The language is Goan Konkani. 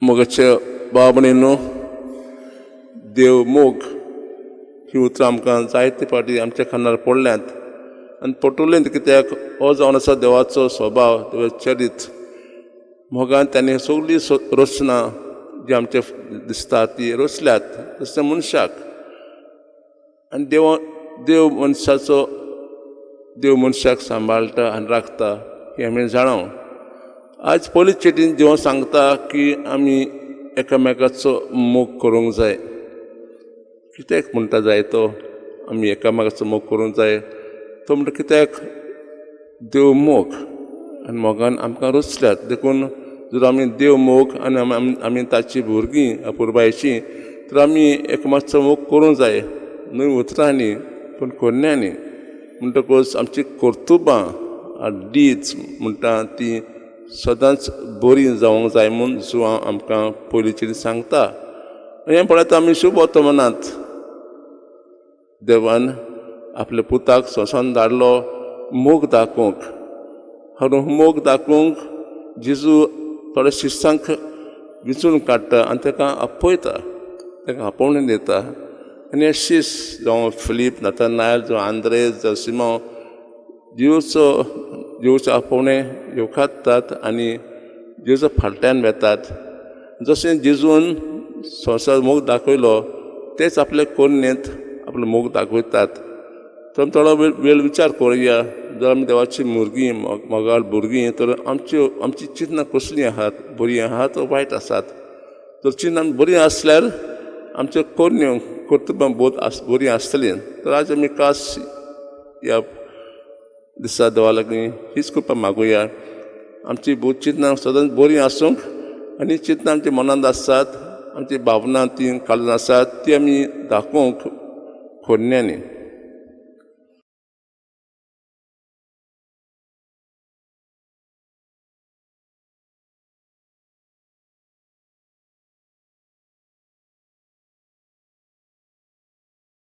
मोगाच्या भाव भयणींनो, देव मोग हीं उतरां आमकां जायते फावटी आमच्या कानार पडल्यांत आनी पडटलीं, कित्याक हो जावन आसा देवाचो स्वभाव, देवाचें चरित्र. मोगान ताणें सगळी रचना जी आमच्या दिसता ती रचल्यात, तशें मनशाक. आनी देव मनशाचो, देव मनशाक सांबाळटा आनी राखता हें आमी जाणा. आज पयली चिटीन देव सांगता की आमी एकामेकाचो मोग करूंक जाय. कित्याक म्हणटा जाय तो आमी एकामेकाचो मोग करूंक जाय? तो म्हणटा, कित्याक देव मोग आनी मोगान आमकां रचल्यात. देखून जर आमी देव मोग आनी आमी ताची भुरगीं अपुरबायेचीं, तर आमी एकामेकाचो मोग करूंक जाय, न्हय उतरांनी पूण करण्यांनी. म्हणटकूच आमची कर्तुबां, डीड्स म्हणटा, ती सदांच बरी जावंक जाय म्हूण जुवांव आमकां पयलींचेर सांगता. हें पळयता आमी शुभ वर्तमानांत, देवान आपल्या पुताक संवसारान धाडलो मोग दाखोवंक. हर मोग दाखोवंक जेजू थोड्या शिश्यांक विंचून काडटा आनी ताका आपयता, ताका आपोवणें दिता. आनी हे शिश्य जावं फिलीप, नथनायल, जावं आंद्रेज, जावं सिमांव, जेजूचो आपोवणें येवकारतात आनी जेजू फाटल्यान वेतात. जशें जेजून संवसार मोग दाखयलो, तेच आपले करण्येंत आपलो मोग दाखयतात. तर थोडो वेळ वेळ विचार करुया, जर आमी देवाची भुरगीं, मोगाळ भुरगीं, तर आमची चिंतनां कसलीं आहात? बरीं आहात वो वायट आसात? तर चिंतनां बरीं आसल्यार आमच्यो करण्यो, कर्तुबां बोत बरीं आसतलीं. तर आज आमी खास ह्या दिसा देवा लागीं हीच कृपा मागुया, आमची चिंतनां सदांच बरीं आसूंक आनी चिंतनां आमच्या मनांत आसात, आमची भावना ती काळजांत आसात, ती आमी दाखोवंक करण्यांनी.